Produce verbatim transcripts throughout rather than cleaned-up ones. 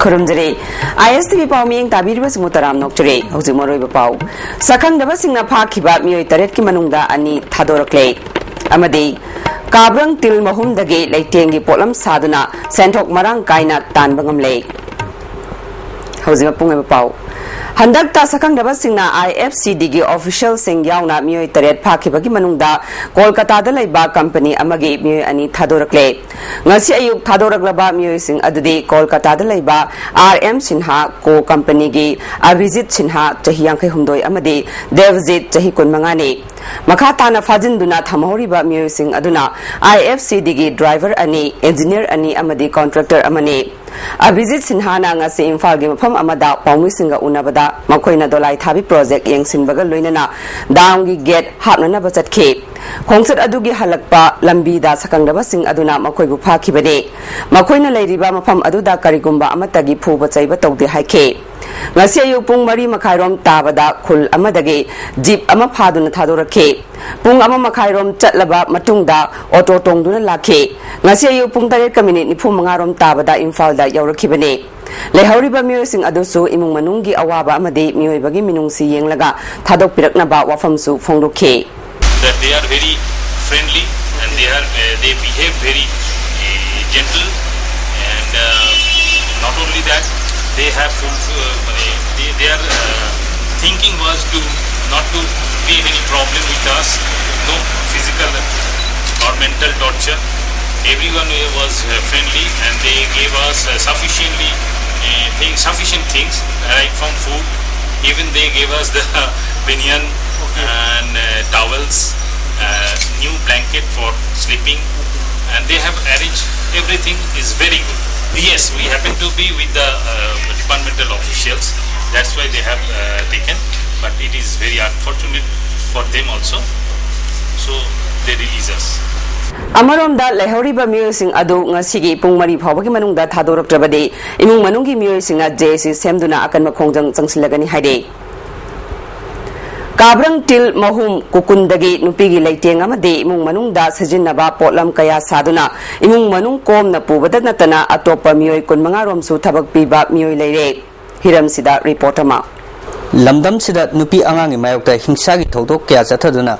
ꯈꯨꯔꯨꯝꯖꯔꯤ꯫ ꯑꯥꯏ ꯑꯦꯁ T V ꯄꯥꯎ ꯃꯤꯠꯌꯦꯡ ꯇꯥꯕꯤꯔꯤꯕꯁꯤꯡꯕꯨ ꯇꯔꯥꯝ ꯅꯣꯛꯆꯔꯤ꯫ ꯍꯧꯖꯤꯛ ꯃꯔꯨꯑꯣꯏꯕ ꯄꯥꯎ꯫ ꯁꯛꯈꯪꯗꯕꯁꯤꯡꯅ ꯐꯥꯈꯤꯕ ꯃꯤꯑꯣꯏ ꯇꯔꯦꯠꯀꯤ ꯃꯅꯨꯡꯗ ꯑꯅꯤ ꯊꯥꯗꯣꯔꯛꯂꯦ꯫ ꯑꯃꯗꯤ ꯀꯥꯕ꯭ꯔꯪ ꯇꯤꯜ ꯃꯍꯨꯝꯗꯒꯤ ꯂꯩꯇꯦꯡꯒꯤ ꯄꯣꯠꯂꯝ ꯁꯥꯗꯨꯅ ꯁꯦꯟꯊꯣꯛ ꯃꯔꯥꯡ ꯀꯥꯏꯅ ꯇꯥꯟꯕ ꯉꯝꯂꯦ꯫ ꯍꯧꯖꯤꯛ ꯃꯄꯨꯡ ꯑꯣꯏꯕ ꯄꯥꯎ꯫ ꯍꯟꯗꯛꯇ ꯁꯛꯈꯪꯗꯕꯁꯤꯡꯅ ꯑꯥꯏ ꯑꯦꯐ ꯁꯤ ꯗꯤꯒꯤ ꯑꯣꯐꯤꯁꯤꯌꯦꯜꯁꯤꯡ ꯌꯥꯎꯅ ꯃꯤꯑꯣꯏ ꯇꯔꯦꯠ ꯐꯥꯈꯤꯕꯒꯤ ꯃꯅꯨꯡꯗ ꯀꯣꯜꯀꯇꯥꯗ ꯂꯩꯕ ꯀꯝꯄꯅꯤ ꯑꯃꯒꯤ ꯃꯤꯑꯣꯏ ꯑꯅꯤ ꯊꯥꯗꯣꯔꯛꯂꯦ꯫ ꯉꯁꯤ ꯑꯌꯨꯛ ꯊꯥꯗꯣꯔꯛꯂꯕ ꯃꯤꯑꯣꯏꯁꯤꯡ ꯑꯗꯨꯗꯤ ꯀꯣꯜꯀꯇꯥꯗ ꯂꯩꯕ ꯑꯥꯔ ꯑꯦꯝ ꯁꯤꯟꯍꯥ ꯀꯣ ꯀꯝꯄꯅꯤꯒꯤ ꯑꯚꯤꯖꯤꯠ ꯁꯤꯟꯍꯥ, ꯆꯍꯤ ꯌꯥꯡꯈꯩ ꯍꯨꯝꯗꯣꯏ, ꯑꯃꯗꯤ ꯗꯦꯕꯖꯤꯠ, ꯆꯍꯤ ꯀꯨꯟ ꯃꯉꯥꯅꯤ꯫ ꯃꯈꯥ ꯇꯥꯅ ꯐꯥꯖꯤꯟꯗꯨꯅ ꯊꯝꯍꯧꯔꯤꯕ ꯃꯤꯑꯣꯏꯁꯤꯡ ꯑꯗꯨꯅ ꯑꯥꯏ ꯑꯦꯐ ꯁꯤ ꯗꯤꯒꯤ ꯗ꯭ꯔꯥꯏꯚꯔ ꯑꯅꯤ, ꯏꯟꯖꯤꯅꯤꯌꯔ ꯑꯅꯤ ꯑꯃꯗꯤ ꯀꯣꯟꯇ꯭ꯔꯦꯛꯇꯔ ꯑꯃꯅꯤ꯫ ꯑꯚꯤꯖꯤꯠ ꯁꯤꯟꯍꯥꯅ ꯉꯁꯤ ꯏꯝꯐꯥꯜꯒꯤ ꯃꯐꯝ ꯑꯃꯗ ꯄꯥꯎꯃꯤꯁꯤꯡꯒ ꯎꯅꯕꯗ ꯃꯈꯣꯏꯅ ꯗꯣꯂꯥꯏ ꯊꯥꯕꯤ ꯄ꯭ꯔꯣꯖꯦꯛ ꯌꯦꯡꯁꯤꯟꯕꯒ ꯂꯣꯏꯅꯅ ꯗꯥꯝꯒꯤ ꯒꯦꯠ ꯍꯥꯞꯅꯅꯕ ꯆꯠꯈꯤ꯫ ꯈꯣꯡꯆꯠ ꯑꯗꯨꯒꯤ ꯍꯜꯂꯛꯄ ꯂꯝꯕꯤꯗ ꯁꯛꯈꯪꯗꯕꯁꯤꯡ ꯑꯗꯨꯅ ꯃꯈꯣꯏꯕꯨ ꯐꯥꯈꯤꯕꯅꯤ꯫ ꯃꯈꯣꯏꯅ ꯂꯩꯔꯤꯕ ꯃꯐꯝ ꯑꯗꯨꯗ ꯀꯔꯤꯒꯨꯝꯕ ꯑꯃꯠꯇꯒꯤ ꯐꯨꯕ ꯆꯩꯕ ꯇꯧꯗꯦ ꯍꯥꯏꯈꯤ꯫ ꯉꯁꯤ ꯑꯌꯨꯛ ꯄꯨꯡ ꯃꯔꯤ ꯃꯈꯥꯏꯔꯣꯝ ꯇꯥꯕꯗ ꯈꯨꯜ ꯑꯃꯗꯒꯤ ꯖꯤꯞ ꯑꯃ ꯐꯥꯗꯨꯅ ꯊꯥꯗꯣꯔꯛꯈꯤ꯫ ꯄꯨꯡ ꯑꯃ ꯃꯈꯥꯏꯔꯣꯝ ꯆꯠꯂꯕ ꯃꯇꯨꯡꯗ ꯑꯣꯇꯣ ꯇꯣꯡꯗꯨꯅ ꯂꯥꯛꯈꯤ꯫ ꯉꯁꯤ ꯑꯌꯨꯛ ꯄꯨꯡ ꯇꯔꯦꯠꯀ ꯃꯤꯅꯤꯠ ꯅꯤꯐꯨ ꯃꯉꯥꯔꯣꯝ ꯇꯥꯕꯗ ꯏꯝꯐꯥꯜꯗ ꯌꯧꯔꯛꯈꯤꯕꯅꯤ꯫ ꯂꯩꯍꯧꯔꯤꯕ ꯃꯤꯑꯣꯏꯁꯤꯡ ꯑꯗꯨꯁꯨ ꯏꯃꯨꯡ ꯃꯅꯨꯡꯒꯤ ꯑꯋꯥꯕ ꯑꯃꯗꯤ ꯃꯤꯑꯣꯏꯕꯒꯤ ꯃꯤꯅꯨꯡꯁꯤ ꯌꯦꯡꯂꯒ ꯊꯥꯗꯣꯛꯄꯤꯔꯛꯅꯕ ꯋꯥꯐꯝꯁꯨ ꯐꯣꯡꯗꯣꯛꯈꯤ꯫ That they are very friendly and they are uh, they behave very uh, gentle, and uh, not only that, they have full, uh, they, their uh, thinking was to not to create any problem with us, no physical or mental torture. Everyone was uh, friendly and they gave us uh, sufficiently uh, things, sufficient things, right from food. Even they gave us the banyan and uh, towels, uh, new blanket for sleeping, and they have arranged everything is very good. Yes, we happen to be with the uh, departmental officials, that's why they have uh, taken, but it is very unfortunate for them also. So they release us. ꯑꯃꯔꯣꯝꯗ ꯂꯩꯍꯧꯔꯤꯕ ꯃꯤꯑꯣꯏꯁꯤꯡ ꯑꯗꯨ ꯉꯁꯤꯒꯤ ꯄꯨꯡ ꯃꯔꯤ ꯐꯥꯎꯕꯒꯤ ꯃꯅꯨꯡꯗ ꯊꯥꯗꯣꯔꯛꯇ꯭ꯔꯕꯗꯤ ꯏꯃꯨꯡ ꯃꯅꯨꯡꯒꯤ ꯃꯤꯑꯣꯏꯁꯤꯡꯅ ꯖꯦ ꯑꯦ ꯁꯤ ꯁꯦꯝꯗꯨꯅ ꯑꯀꯟꯕ ꯈꯣꯡꯖꯪ ꯆꯪꯁꯤꯜꯂꯒꯅꯤ ꯍꯥꯏꯔꯤ꯫ ꯀꯥꯕ꯭ꯔꯪ ꯇꯤꯜ ꯃꯍꯨꯝ ꯀꯨꯀꯨꯟꯗꯒꯤ ꯅꯨꯄꯤꯒꯤ ꯂꯩꯇꯦꯡ ꯑꯃꯗꯤ ꯏꯃꯨꯡ ꯃꯅꯨꯡꯗ ꯁꯤꯖꯤꯟꯅꯕ ꯄꯣꯠꯂꯝ ꯀꯌꯥ ꯁꯥꯗꯨꯅ ꯏꯃꯨꯡ ꯃꯅꯨꯡ ꯀꯣꯝꯅ ꯄꯨꯕꯗ ꯅꯠꯇꯅ ꯑꯇꯣꯞꯄ ꯃꯤꯑꯣꯏ ꯀꯨꯟꯃꯉꯥ ꯔꯣꯝꯁꯨ ꯊꯕꯛ ꯄꯤꯕ ꯃꯤꯑꯣꯏ ꯂꯩꯔꯦ꯫ ꯍꯤꯔꯝꯁꯤꯗ ꯔꯤꯄꯣꯔꯠ ꯑꯃ꯫ ꯂꯝꯗꯝꯁꯤꯗ ꯅꯨꯄꯤ ꯑꯉꯥꯡꯒꯤ ꯃꯥꯌꯣꯛꯇ ꯍꯤꯡꯁꯥꯒꯤ ꯊꯧꯗꯣꯛ ꯀꯌꯥ ꯆꯠꯊꯗꯨꯅ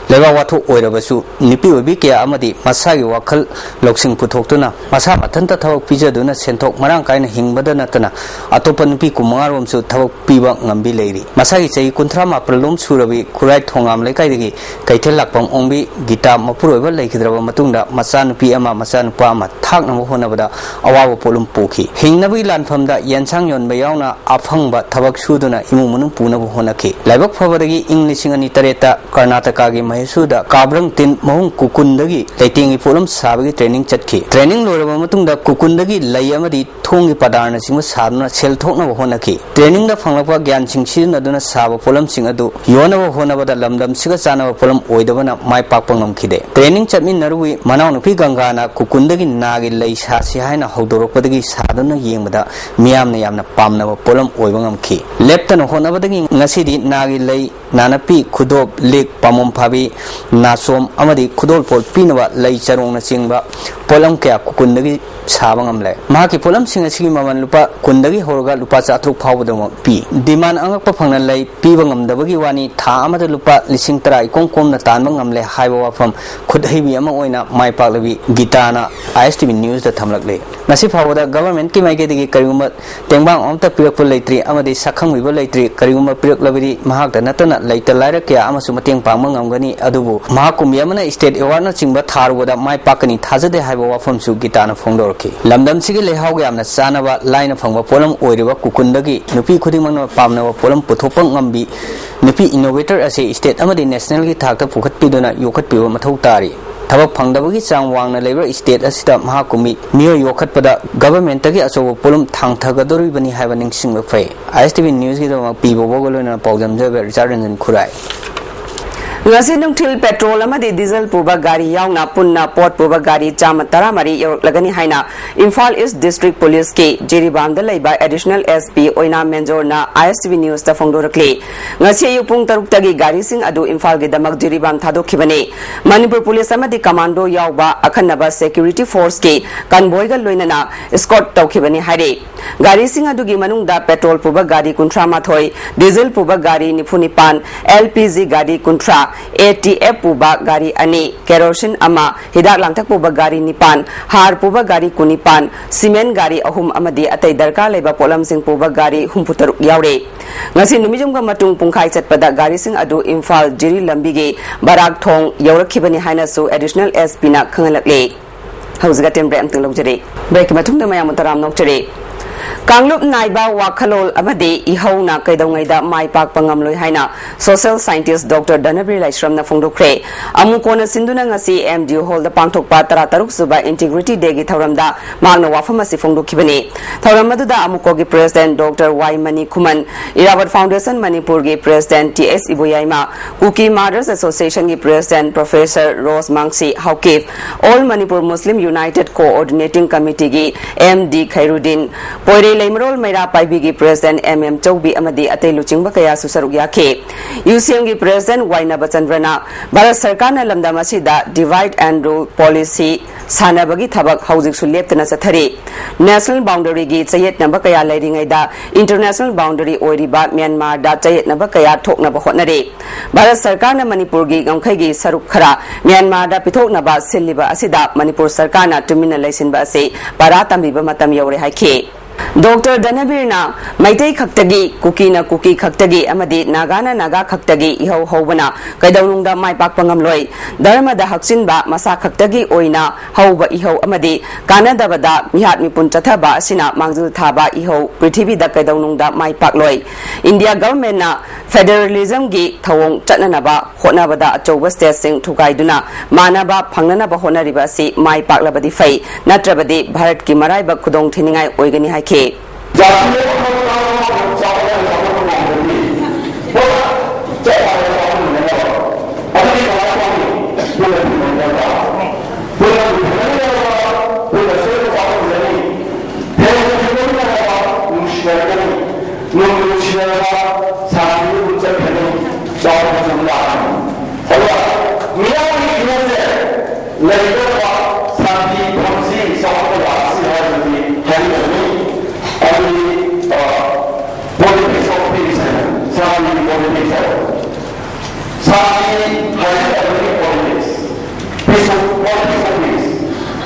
ꯂꯩꯕꯥꯛ ꯋꯥꯊꯣꯛ ꯑꯣꯏꯔꯕꯁꯨ, ꯅꯨꯄꯤ ꯑꯣꯏꯕꯤ ꯀꯌꯥ ꯑꯃꯗꯤ ꯃꯁꯥꯒꯤ ꯋꯥꯈꯜ ꯂꯧꯁꯤꯡ ꯄꯨꯊꯣꯛꯇꯨꯅ ꯃꯁꯥ ꯃꯊꯟꯇ ꯊꯕꯛ ꯄꯤꯖꯗꯨꯅ ꯁꯦꯟꯊꯣꯛ ꯃꯔꯥꯡ ꯀꯥꯏꯅ ꯍꯤꯡꯕꯗ ꯅꯠꯇꯅ ꯑꯇꯣꯞꯄ ꯅꯨꯄꯤ ꯀꯨꯟꯃꯉꯥ ꯔꯣꯝꯁꯨ ꯊꯕꯛ ꯄꯤꯕ ꯉꯝꯕꯤ ꯂꯩꯔꯤ꯫ ꯃꯁꯥꯒꯤ ꯆꯍꯤ ꯀꯨꯟꯊ꯭ꯔꯥ ꯃꯥꯄꯜ ꯂꯣꯝ ꯁꯨꯔꯕꯤ ꯈꯨꯔꯥꯏ ꯊꯣꯉꯥꯝ ꯂꯩꯀꯥꯏꯗꯒꯤ ꯀꯩꯊꯦꯜ ꯂꯥꯛꯄꯝ ꯑꯣꯡꯕꯤ ꯒꯤꯇꯥ ꯃꯄꯨꯔꯣꯏꯕ ꯂꯩꯈꯤꯗ꯭ꯔꯕ ꯃꯇꯨꯡꯗ, ꯃꯆꯥꯅꯨꯄꯤ ꯑꯃ, ꯃꯆꯥꯅꯨꯄꯥ ꯑꯃ ꯊꯥꯛꯅꯕ ꯍꯣꯠꯅꯕꯗ ꯑꯋꯥꯕ ꯄꯣꯠꯂꯨꯝ ꯄꯨꯈꯤ꯫ ꯍꯤꯡꯅꯕꯒꯤ ꯂꯥꯟꯐꯝꯗ ꯌꯦꯟꯁꯥꯡ ꯌꯣꯟꯕ ꯌꯥꯎꯅ ꯑꯐꯪꯕ ꯊꯕꯛ ꯁꯨꯗꯨꯅ ꯏꯃꯨꯡ ꯃꯅꯨꯡ ꯄꯨꯅꯕ ꯍꯣꯠꯅꯈꯤ꯫ ꯂꯥꯏꯕꯛ ꯐꯕꯗꯒꯤ ꯏꯪ ꯂꯤꯁꯤꯡ ꯑꯅꯤ ꯇꯔꯦꯠꯇ ꯀꯔꯅꯥꯇꯀꯥꯒꯤ ꯃꯍꯦꯁꯨꯔꯗ ꯀꯥꯕ꯭ꯔꯪ ꯇꯤꯟ ꯃꯍꯨꯝ ꯀꯨꯀꯨꯟꯗꯒꯤ ꯂꯩꯇꯦꯡꯒꯤ ꯄꯣꯠꯂꯝ ꯁꯥꯕꯒꯤ ꯇ꯭ꯔꯦꯅꯤꯡ ꯆꯠꯈꯤ꯫ ꯇ꯭ꯔꯦꯅꯤꯡ ꯂꯣꯏꯔꯕ ꯃꯇꯨꯡꯗ ꯀꯨꯀꯨꯟꯗꯒꯤ ꯂꯩ ꯑꯃꯗꯤ ꯊꯣꯡꯒꯤ ꯄꯗꯥꯔꯅꯆꯤꯡꯕ ꯁꯥꯗꯨꯅ ꯁꯦꯜ ꯊꯣꯛꯅꯕ ꯍꯣꯠꯅꯈꯤ꯫ ꯇ꯭ꯔꯦꯅꯤꯡꯗ ꯐꯪꯂꯛꯄ ꯒ꯭ꯌꯥꯟꯁꯤꯡ ꯁꯤꯖꯤꯟꯅꯗꯨꯅ ꯁꯥꯕ ꯄꯣꯠꯂꯝꯁꯤꯡ ꯑꯗꯨ ꯌꯣꯟꯅꯕ ꯍꯣꯠꯅꯕꯗ ꯂꯝꯗꯝꯁꯤꯒ ꯆꯥꯟꯅꯕ ꯄꯣꯠꯂꯝ ꯑꯣꯏꯗꯕꯅ ꯃꯥꯏ ꯄꯥꯛꯄ ꯉꯝꯈꯤꯗꯦ꯫ ꯇ꯭ꯔꯦꯅꯤꯡ ꯆꯠꯃꯤꯟꯅꯔꯨꯏ ꯃꯅꯥꯎꯅꯨꯄꯤ ꯒꯪꯒꯥꯅ ꯀꯨꯀꯨꯟꯗꯒꯤ ꯅꯥꯒꯤ ꯂꯩ ꯁꯥꯁꯤ ꯍꯥꯏꯅ ꯍꯧꯗꯣꯔꯛꯄꯗꯒꯤ ꯁꯥꯗꯨꯅ ꯌꯦꯡꯕꯗ ꯃꯤꯌꯥꯝꯅ ꯌꯥꯝꯅ ꯄꯥꯝꯅꯕ ꯄꯣꯠꯂꯝ ꯑꯣꯏꯕ ꯉꯝꯈꯤ꯫ ꯂꯦꯞꯇꯅ ꯍꯣꯠꯅꯕꯗꯒꯤ ꯉꯁꯤꯗꯤ ꯅꯥꯒꯤ ꯂꯩ, ꯅꯥꯅꯞꯄꯤ, ꯈꯨꯗꯣꯞ, ꯂꯤꯛ, ꯄꯥꯃꯣꯝ ꯐꯥꯕꯤ, ꯅꯥꯆꯣꯝ ꯑꯃꯗꯤ ꯈꯨꯗꯣꯜꯄꯣꯠ ꯄꯤꯅꯕ ꯂꯩ ꯆꯔꯣꯡꯅꯆꯤꯡꯕ ꯄꯣꯠꯂꯝ ꯀꯌꯥ ꯀꯨꯀꯨꯟꯗꯒꯤ ꯁꯥꯕ ꯉꯝꯂꯦ꯫ ꯃꯍꯥꯛꯀꯤ ꯄꯣꯠꯂꯝꯁꯤꯡ ꯑꯁꯤꯒꯤ ꯃꯃꯜ ꯂꯨꯄꯥ ꯀꯨꯟꯗꯒꯤ ꯍꯧꯔꯒ ꯂꯨꯄꯥ ꯆꯥꯇ꯭ꯔꯨꯛ ꯐꯥꯎꯕꯗꯃꯛ ꯄꯤ꯫ ꯗꯤꯃꯥꯟ ꯑꯉꯛꯄ ꯐꯪꯅ ꯂꯩ ꯄꯤꯕ ꯉꯝꯗꯕꯒꯤ ꯋꯥꯅꯤ, ꯊꯥ ꯑꯃꯗ ꯂꯨꯄꯥ ꯂꯤꯁꯤꯡ ꯇꯔꯥ ꯏꯀꯣꯝ ꯀꯣꯝꯅ ꯇꯥꯟꯕ ꯉꯝꯂꯦ ꯍꯥꯏꯕ ꯋꯥꯐꯝ ꯈꯨꯠꯍꯩꯕꯤ ꯑꯃ ꯑꯣꯏꯅ ꯃꯥꯏ ꯄꯥꯛꯂꯕꯤ ꯒꯤꯇꯥꯅ ꯑꯥꯏ ꯑꯦꯁ ꯇꯤ ꯚꯤ ꯅ꯭ꯌꯨꯁꯇ ꯊꯝꯂꯛꯂꯦ꯫ ꯉꯁꯤ ꯐꯥꯎꯕꯗ ꯒꯚꯔꯟꯃꯦꯟꯠꯀꯤ ꯃꯥꯏꯀꯩꯗꯒꯤ ꯀꯔꯤꯒꯨꯝꯕ ꯇꯦꯡꯕꯥꯡ ꯑꯃꯠꯇ ꯄꯤꯔꯛꯄ ꯂꯩꯇ꯭ꯔꯤ ꯑꯃꯗꯤ ꯁꯛꯈꯪꯕꯤꯕ ꯂꯩꯇ꯭ꯔꯤ꯫ ꯀꯔꯤꯒꯨꯝꯕ ꯄꯤꯔꯛꯂꯕꯗꯤ ꯃꯍꯥꯛꯇ ꯅꯠꯇꯅ ꯂꯩꯇ ꯂꯥꯏꯔ ꯀꯌꯥ ꯑꯃꯁꯨ ꯃꯇꯦꯡ ꯄꯥꯡꯕ ꯉꯝꯒꯅꯤ꯫ ꯑꯗꯨꯕꯨ ꯃꯍꯥꯛ ꯀꯨꯝꯕꯤ ꯑꯃꯅ ꯁ꯭ꯇꯦꯠ ꯑꯦꯋꯥꯔꯗꯅꯆꯤꯡꯕ ꯊꯥꯔꯨꯕꯗ ꯃꯥꯏ ꯄꯥꯛꯀꯅꯤ ꯊꯥꯖꯗꯦ ꯍꯥꯏꯕ ꯋꯥꯐꯝꯁꯨ ꯒꯤꯇꯥꯅ ꯐꯣꯡꯗꯣꯔꯛꯈꯤ꯫ ꯂꯝꯗꯝꯁꯤꯒꯤ ꯂꯩꯍꯥꯎꯒ ꯌꯥꯝꯅ ꯆꯥꯟꯅꯕ, ꯂꯥꯏꯅ ꯐꯪꯕ ꯄꯣꯠꯂꯝ ꯑꯣꯏꯔꯤꯕ ꯀꯨꯀꯨꯟꯗꯒꯤ ꯅꯨꯄꯤ ꯈꯨꯗꯤꯡꯃꯛꯅ ꯄꯥꯝꯅꯕ ꯄꯣꯠꯂꯝ ꯄꯨꯊꯣꯛꯄ ꯉꯝꯕꯤ ꯅꯨꯄꯤ ꯏꯅꯣꯚꯦꯇꯔ ꯑꯁꯤ ꯁ꯭ꯇꯦꯠ ꯑꯃꯗꯤ ꯅꯦꯁꯅꯦꯜꯒꯤ ꯊꯥꯛꯇ ꯄꯨꯈꯠꯄꯤꯗꯨꯅ ꯌꯣꯛꯈꯠꯄꯤꯕ ꯃꯊꯧ ꯇꯥꯔꯤ꯫ ꯊꯕꯛ ꯐꯪꯗꯕꯒꯤ ꯆꯥꯡ ꯋꯥꯡꯅ ꯂꯩꯕ ꯁ꯭ꯇꯦꯠ ꯑꯁꯤꯗ ꯃꯍꯥꯛ ꯀꯨꯝꯕꯤ ꯃꯤꯑꯣꯏ ꯌꯣꯛꯈꯠꯄꯗ ꯒꯚꯔꯟꯃꯦꯟꯠꯇꯒꯤ ꯑꯆꯧꯕ ꯄꯣꯠꯂꯨꯝ ꯊꯥꯡꯊꯒꯗꯧꯔꯤꯕꯅꯤ ꯍꯥꯏꯕ ꯅꯤꯡꯁꯤꯡꯕ ꯐꯩ꯫ ꯑꯥꯏ ꯑꯦꯁ ꯇꯤ ꯚꯤ ꯅ꯭ꯌꯨꯁꯀꯤꯗꯃꯛ ꯄꯤ ꯕꯣꯕꯣꯒ ꯂꯣꯏꯅꯅ ꯄꯥꯎꯗꯝꯖꯕ ꯔꯤꯆꯥꯔꯗ ꯔꯟꯖꯟ ꯈꯨꯔꯥꯏ꯫ ꯉꯁꯤ ꯅꯨꯡꯊꯤꯜ ꯄꯦꯇ꯭ꯔꯣꯜ ꯑꯃꯗꯤ ꯗꯤꯖꯜ ꯄꯨꯕ ꯒꯥꯔꯤ ꯌꯥꯎꯅ ꯄꯨꯟꯅ ꯄꯣꯠ ꯄꯨꯕ ꯒꯥꯔꯤ ꯆꯥꯝꯃ ꯇꯔꯥꯃꯔꯤ ꯌꯧꯔꯛꯂꯒꯅꯤ ꯍꯥꯏꯅ ꯏꯝꯐꯥꯜ ꯏꯁ ꯗꯤꯁꯇ꯭ꯔꯤꯛ ꯄꯨꯂꯤꯁꯀꯤ ꯖꯤꯔꯤꯕꯥꯝꯗ ꯂꯩꯕ ꯑꯦꯗꯤꯁꯅꯦꯜ ꯑꯦꯁ ꯄꯤ ꯑꯣꯏꯅꯥꯝ ꯃꯦꯟꯖꯣꯔꯅ ꯑꯥꯏ ꯑꯦꯁ ꯇꯤ ꯚꯤ ꯅ꯭ꯌꯨꯁꯇ ꯐꯣꯡꯗꯣꯔꯛꯂꯤ꯫ ꯉꯁꯤ ꯑꯌꯨꯛ ꯄꯨꯡ ꯇꯔꯨꯛꯇꯒꯤ ꯒꯥꯔꯤꯁꯤꯡ ꯑꯗꯨ ꯏꯝꯐꯥꯜꯒꯤꯗꯃꯛ ꯖꯤꯔꯤꯕꯥꯝ ꯊꯥꯗꯣꯛꯈꯤꯕꯅꯤ꯫ ꯃꯅꯤꯄꯨꯔ ꯄꯨꯂꯤꯁ ꯑꯃꯗꯤ ꯀꯃꯥꯟꯗꯣ ꯌꯥꯎꯕ ꯑꯈꯟꯅꯕ ꯁꯦꯀ꯭ꯌꯨꯔꯤꯇꯤ ꯐꯣꯔꯁꯀꯤ ꯀꯟꯚꯣꯏꯒ ꯂꯣꯏꯅꯅ ꯏꯁꯀꯣꯔꯠ ꯇꯧꯈꯤꯕꯅꯤ ꯍꯥꯏꯔꯤ꯫ ꯒꯥꯔꯤꯁꯤꯡ ꯑꯗꯨꯒꯤ ꯃꯅꯨꯡꯗ ꯄꯦꯇ꯭ꯔꯣꯜ ꯄꯨꯕ ꯒꯥꯔꯤ ꯀꯨꯟꯊ꯭ꯔꯥ ꯃꯥꯊꯣꯏ, ꯗꯤꯖꯜ ꯄꯨꯕ ꯒꯥꯔꯤ ꯅꯤꯐꯨ ꯅꯤꯄꯥꯟ, ꯑꯦꯜ ꯄꯤ ꯖꯤ ꯒꯥꯔꯤ ꯀꯨꯟꯊ꯭ꯔꯥ, ꯑꯦ ꯇꯤ ꯑꯦꯐ ꯄꯨꯕ ꯒꯥꯔꯤ ꯑꯅꯤ, ꯀꯦꯔꯣꯁꯤꯟ ꯑꯃ, ꯍꯤꯗꯥꯛ ꯂꯥꯡꯊꯛ ꯄꯨꯕ ꯒꯥꯔꯤ ꯅꯤꯄꯥꯟ, ꯍꯥꯔ ꯄꯨꯕ ꯒꯥꯔꯤ ꯀꯨꯟꯅꯤꯄꯥꯟ, ꯁꯤꯃꯦꯟ ꯒꯥꯔꯤ ꯑꯍꯨꯝ ꯑꯃꯗꯤ ꯑꯇꯩ ꯗꯔꯀꯥꯔ ꯂꯩꯕ ꯄꯣꯠꯂꯝꯁꯤꯡ ꯄꯨꯕ ꯒꯥꯔꯤ ꯍꯨꯝꯐꯨ ꯇꯔꯨꯛ ꯌꯥꯎꯔꯦ꯫ ꯉꯁꯤ ꯅꯨꯃꯤꯠꯌꯨꯝꯒ ꯃꯇꯨꯡ ꯄꯨꯡꯈꯥꯏ ꯆꯠꯄꯗ ꯒꯥꯔꯤꯁꯤꯡ ꯑꯗꯨ ꯏꯝꯐꯥꯜ ꯖꯤꯔꯤ ꯂꯝꯕꯤꯒꯤ ꯕꯔꯥꯛ ꯊꯣꯡ ꯌꯧꯔꯛꯈꯤꯕꯅꯤ ꯍꯥꯏꯅꯁꯨ ꯑꯦꯗꯤꯁꯅꯦꯜ ꯑꯦꯁ ꯄꯤꯅ ꯈꯪꯍꯜꯂꯛꯂꯦ꯫ ꯍꯧꯖꯤꯛ ꯑꯇꯦꯟ ꯕ꯭ꯔꯦꯛ ꯑꯃꯇꯪ ꯂꯧꯖꯔꯤ꯫ ꯕ꯭ꯔꯦꯛꯀꯤ ꯃꯇꯨꯡꯗ ꯃꯌꯥꯝꯕꯨ ꯇꯔꯥꯝꯅ ꯑꯣꯛꯆꯔꯤ꯫ ꯀꯥꯡꯂꯨꯞ ꯅꯥꯏꯕ ꯋꯥꯈꯜꯂꯣꯟ ꯑꯃꯗꯤ ꯏꯍꯧꯅ ꯀꯩꯗꯧꯉꯩꯗ ꯃꯥꯏ ꯄꯥꯛꯄ ꯉꯝꯂꯣꯏ ꯍꯥꯏꯅ ꯁꯣꯁꯤꯌꯦꯜ ꯁꯥꯏꯟꯇꯤꯁ ꯗꯣꯛꯇꯔ ꯙꯅꯕꯤꯔ ꯂꯥꯏꯁ꯭ꯔꯝꯅ ꯐꯣꯡꯗꯣꯛꯈ꯭ꯔꯦ꯫ ꯑꯃꯨꯀꯣꯅ ꯁꯤꯟꯗꯨꯅ ꯉꯁꯤ ꯑꯦꯝ ꯗꯤ ꯌꯨ ꯍꯣꯜꯗ ꯄꯥꯡꯊꯣꯛꯄ ꯇꯔꯥꯇꯔꯨꯛ ꯁꯨꯕ ꯏꯟꯇꯤꯒ꯭ꯔꯤꯇꯤ ꯗꯦꯒꯤ ꯊꯧꯔꯝꯗ ꯃꯍꯥꯛꯅ ꯋꯥꯐꯝ ꯑꯁꯤ ꯐꯣꯡꯗꯣꯛꯈꯤꯕꯅꯤ꯫ ꯊꯧꯔꯝ ꯑꯗꯨꯗ ꯑꯃꯨꯀꯣꯒꯤ president doctor Y Mani Khuman, Irabot foundation ꯃꯅꯤꯄꯨꯔꯒꯤ president T S Iboyaima, Kuki martyrs ꯑꯦꯁꯣꯁꯤꯌꯦꯁꯟꯒꯤ president professor Ros Mangsi Haokip, all Manipur Muslim united coordinating ꯀꯃꯤꯇꯤꯒꯤ ꯑꯦꯝ ꯗꯤ ꯈꯩꯔꯨꯗꯤꯟ, ꯄꯣꯏꯔꯩ ꯂꯩꯃꯔꯣꯜ ꯃꯩꯔꯥ ꯄꯥꯏꯕꯤꯒꯤ ꯄ꯭ꯔꯦꯁꯤꯗꯦꯟꯠ ꯑꯦꯝ ꯑꯦꯝ ꯆꯧꯕꯤ ꯑꯃꯗꯤ ꯑꯇꯩ ꯂꯨꯆꯤꯡꯕ ꯀꯌꯥꯁꯨ ꯁꯔꯨꯛ ꯌꯥꯈꯤ꯫ ꯌꯨ ꯁꯤ ꯑꯦꯝꯒꯤ ꯄ꯭ꯔꯦꯁꯤꯗꯦꯟꯠ ꯋꯥꯏ ꯅꯕꯆꯟꯗ꯭ꯔꯅ ꯚꯥꯔꯠ ꯁꯔꯀꯥꯔꯅ ꯂꯝꯗꯝ ꯑꯁꯤꯗ divide and rule policy ꯁꯥꯟꯅꯕꯒꯤ ꯊꯕꯛ ꯍꯧꯖꯤꯛꯁꯨ ꯂꯦꯞꯇꯅ ꯆꯠꯊꯔꯤ꯫ ꯅꯦꯁꯅꯦꯜ ꯕꯥꯎꯟꯗꯔꯤꯒꯤ ꯆꯌꯦꯠꯅꯕ ꯀꯌꯥ ꯂꯩꯔꯤꯉꯩꯗ ꯏꯟꯇꯔꯅꯦꯁꯅꯦꯜ ꯕꯥꯎꯟꯗꯔꯤ ꯑꯣꯏꯔꯤꯕ ꯃ꯭ꯌꯥꯟꯃꯥꯔꯗ ꯆꯌꯦꯠꯅꯕ ꯀꯌꯥ ꯊꯣꯛꯅꯕ ꯍꯣꯠꯅꯔꯤ꯫ ꯚꯥꯔꯠ ꯁꯔꯀꯥꯔꯅ ꯃꯅꯤꯄꯨꯔꯒꯤ ꯉꯝꯈꯩꯒꯤ ꯁꯔꯨꯛ ꯈꯔ ꯃ꯭ꯌꯥꯟꯃꯥꯔꯗ ꯄꯤꯊꯣꯛꯅꯕ ꯁꯤꯜꯂꯤꯕ ꯑꯁꯤꯗ ꯃꯅꯤꯄꯨꯔ ꯁꯔꯀꯥꯔꯅ ꯇꯨꯃꯤꯟꯅ ꯂꯩꯁꯤꯟꯕ ꯑꯁꯤ ꯄꯔꯥ ꯇꯝꯕꯤꯕ ꯃꯇꯝ ꯌꯧꯔꯦ ꯍꯥꯏꯈꯤ꯫ ꯗꯣꯛꯇꯔ ꯙꯅꯕꯤꯔꯅ ꯃꯩꯇꯩ ꯈꯛꯇꯒꯤ, ꯀꯨꯀꯤꯅ ꯀꯨꯀꯤ ꯈꯛꯇꯒꯤ ꯑꯃꯗꯤ ꯅꯥꯒꯥꯅ ꯅꯥꯒꯥ ꯈꯛꯇꯒꯤ ꯏꯍꯧ ꯍꯧꯕꯅ ꯀꯩꯗꯧꯅꯨꯡꯗ ꯃꯥꯏ ꯄꯥꯛꯄ ꯉꯝꯂꯣꯏ꯫ ꯙꯔꯃꯗ ꯍꯛꯆꯤꯟꯕ, ꯃꯁꯥ ꯈꯛꯇꯒꯤ ꯑꯣꯏꯅ ꯍꯧꯕ ꯏꯍꯧ ꯑꯃꯗꯤ ꯀꯥꯟꯅꯗꯕꯗ ꯃꯤꯍꯥꯠ ꯃꯤꯄꯨꯟ ꯆꯠꯊꯕ ꯑꯁꯤꯅ ꯃꯥꯡꯖꯤꯜ ꯊꯥꯕ ꯏꯍꯧ ꯄ꯭ꯔꯤꯊꯤꯕꯤꯗ ꯀꯩꯗꯧꯅꯨꯡꯗ ꯃꯥꯏ ꯄꯥꯛꯂꯣꯏ꯫ ꯏꯟꯗꯤꯌꯥ ꯒꯚꯔꯟꯃꯦꯟꯠꯅ ꯐꯦꯗꯔꯦꯂꯤꯖꯝꯒꯤ ꯊꯧꯑꯣꯡ ꯆꯠꯅꯅꯕ ꯍꯣꯠꯅꯕꯗ ꯑꯆꯧꯕ ꯁ꯭ꯇꯦꯠꯁꯤꯡ ꯊꯨꯒꯥꯏꯗꯨꯅ ꯃꯥꯟꯅꯕ ꯐꯪꯅꯅꯕ ꯍꯣꯠꯅꯔꯤꯕ ꯑꯁꯤ ꯃꯥꯏ ꯄꯥꯛꯂꯕꯗꯤ ꯐꯩ, ꯅꯠꯇ꯭ꯔꯕꯗꯤ ꯚꯥꯔꯠꯀꯤ ꯃꯔꯥꯏꯕꯛ ꯈꯨꯗꯣꯡ ꯊꯤꯅꯤꯡꯉꯥꯏ ꯑꯣꯏꯒꯅꯤ ꯍꯥꯏꯈꯤ꯫ ꯖꯥꯇꯤ ꯑꯃ ꯆꯥꯎꯈꯠꯅ ꯆꯥꯎꯈꯠꯄ ꯉꯝꯕꯒꯤ ꯄꯨꯔꯥ ꯆꯞ ꯃꯥꯟꯅꯕ ꯆꯥꯎꯈꯠꯃꯤꯟꯅꯅꯕ